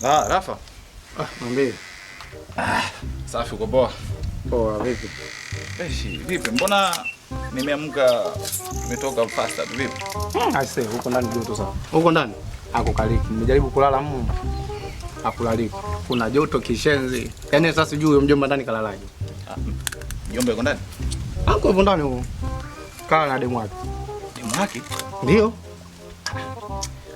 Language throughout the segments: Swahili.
Ah, Rafa. Ah, mwambie. Ah, safi, uko poa? Poa, vipi? Eshi, vipi? Mbona nimeamka nimetoka faster tu, vipi? Aise, huko ndani joto sana. Huko ndani hakukaliki. Nimejaribu kulala hakulaliki. Kuna joto kishenzi. Yaani sasa sijui huyo mjomba ndani kalalaje. Ah, mjomba yuko ndani? Ako yupo ndani huko. Kala na demu wake. Demu wake? Ndio.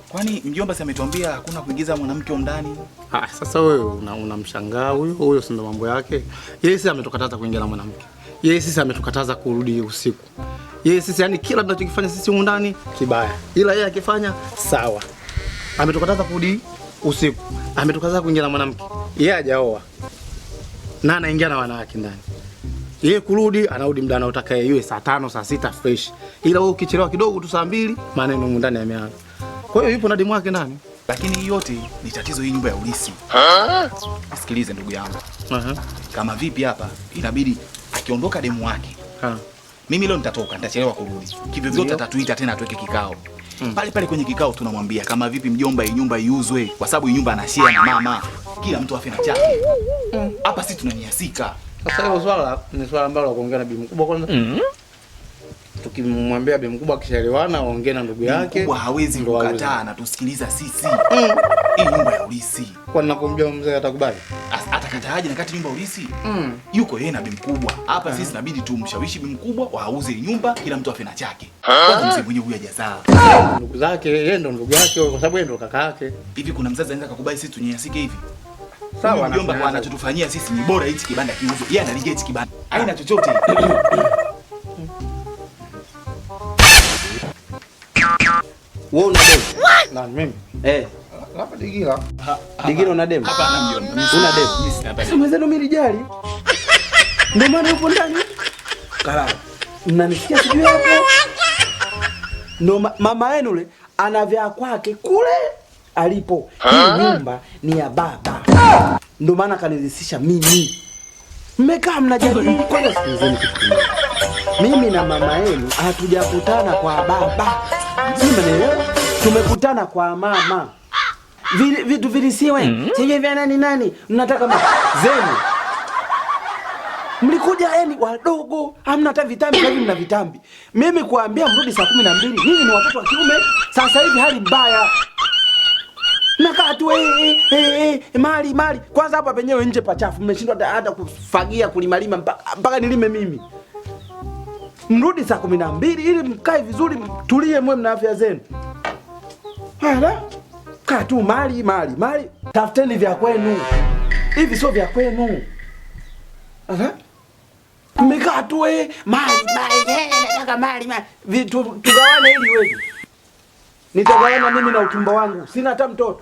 Kwani mjomba si ametuambia hakuna kuingiza mwanamke huko ndani? Ah, sasa wewe unamshangaa huyo, huyo si ndo mambo yake. Yeye si ametukataza kuingia na mwanamke. Yeye sisi ametukataza kurudi usiku. Yeye sisi yani kila tunachokifanya sisi huko ndani kibaya. Ila yeye akifanya sawa. Ametukataza kurudi usiku. Ametukataza kuingia na mwanamke. Yeye hajaoa. Na anaingia na wanawake ndani. Yeye kurudi anarudi muda anaotaka yeye, iwe saa 5, saa 6 fresh. Ila wewe ukichelewa kidogo tu saa 2 maneno huko ndani yameanza. Kwa hiyo yupo na demu wake ndani. Lakini hii yote ni tatizo, hii nyumba ya ulisi. Sikilize ndugu yangu. Kama vipi hapa inabidi akiondoka demu wake. Mimi leo nitatoka, nitachelewa kurudi. Kivyo vyote atatuita tena tuweke kikao. Pale pale kwenye kikao tunamwambia kama vipi mjomba, hii nyumba iuzwe kwa sababu hii nyumba anashare na mama. Kila mtu afe na chake. Hapa sisi tunanyanyasika. Sasa hilo swala ni swala ambalo la kuongea na bibi mkubwa kwanza. Tukimwambia bibi mkubwa akishaelewana aongee na ndugu Bibi yake. mkubwa hawezi Ndo aweze. kukataa na tusikiliza sisi. Hii nyumba ya ulisi. Kwa nini nakumjua mzee atakubali? Atakataaje na kati nyumba ulisi? Yuko yeye na bibi mkubwa. Hapa sisi inabidi tumshawishi bibi mkubwa waauze nyumba, kila mtu afe na chake. Kwanza mzee mwenyewe huyu hajazaa. Ndugu zake, yeye ndo ndugu yake kwa sababu yeye ndo kaka yake. Hivi kuna mzazi anaweza kukubali sisi tunyanyasike hivi? Sawa, Huyu mjomba na kwa anachotufanyia sisi ni bora hichi kibanda kiuzwe. Yeye analingia hichi kibanda. Haina chochote. Wewe una demu? Na mimi? Hapa Digila. Digila una demu? Hapana mjomba. Mimi Una demu? Mimi sina Sasa mwenzenu mimi nilijali. Ndio maana yupo ndani. Kalala. Mnanisikia sijui hapo? Ndio mama yenu yule ana vya kwake kule alipo. Hii nyumba ni ya baba. Ndio maana kanirithisha mimi. Mmekaa mnajadili. Kwanza sikilizeni kitu kimoja. Mimi na mama yenu hatujakutana kwa baba. Si mnaelewa? Tumekutana kwa mama. Vitu vilisiwe. Sijui vya nani nani. Mnataka zenu. Mlikuja yani wadogo, hamna hata vitambi, sasa hivi mna vitambi. Mimi kuambia mrudi saa 12, nyinyi ni watoto wa kiume. Sasa hivi hali mbaya. Mnakaa tu mali mali. Kwanza hapa penyewe nje pachafu, mmeshindwa hata kufagia kulimalima mpaka nilime mimi. Mrudi saa 12 ili mkae vizuri, mtulie, mwe mna afya zenu. Hala? Kaa tu mali mali mali. Tafuteni vya kwenu. Hivi sio vya kwenu. Aha. Mmekaa tu mali mali, nataka mali mali. Vitu tugawane ili wewe. Nitagawana mimi na utumbo wangu. Sina hata mtoto.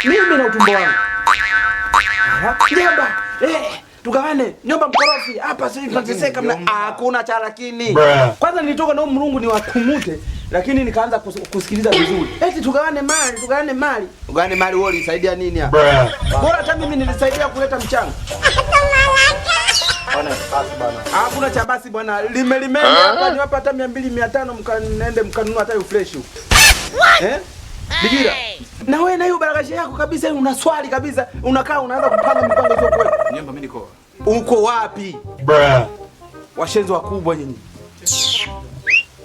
Mimi na utumbo wangu. Aha. Jomba, tugawane. Nyumba mkorofi hapa sisi tunateseka mna hakuna cha lakini. Bruh. Kwanza nilitoka na huyu mrungu niwakumute, lakini nikaanza kusikiliza vizuri. Eti tugawane mali, tugawane mali. Tugawane mali wewe ulisaidia nini hapa? Bruh. Bora hata mimi nilisaidia kuleta mchango. Bwana, basi bwana. Hakuna cha basi bwana. Lime lime hapa niwapa hata 200, 500 mkanende mkanunua hata fresh huko. What? Bigira. Na wewe na hiyo barakashi yako kabisa una swali kabisa. Unakaa unaanza kupanga mipango sio kweli. Nyumba mimi niko. Uko wapi? Bruh. Washenzi wakubwa nyinyi.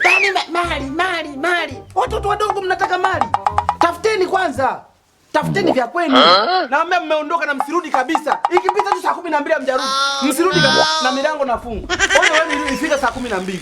Yaani mali, mali, mali. Watoto wadogo mnataka mali. Tafuteni kwanza. Tafuteni vya kwenu. Naambia mmeondoka na msirudi kabisa. Ikipita tu saa 12 hamjarudi. Msirudi kabisa na milango nafunga. Wewe wewe ifika saa 12.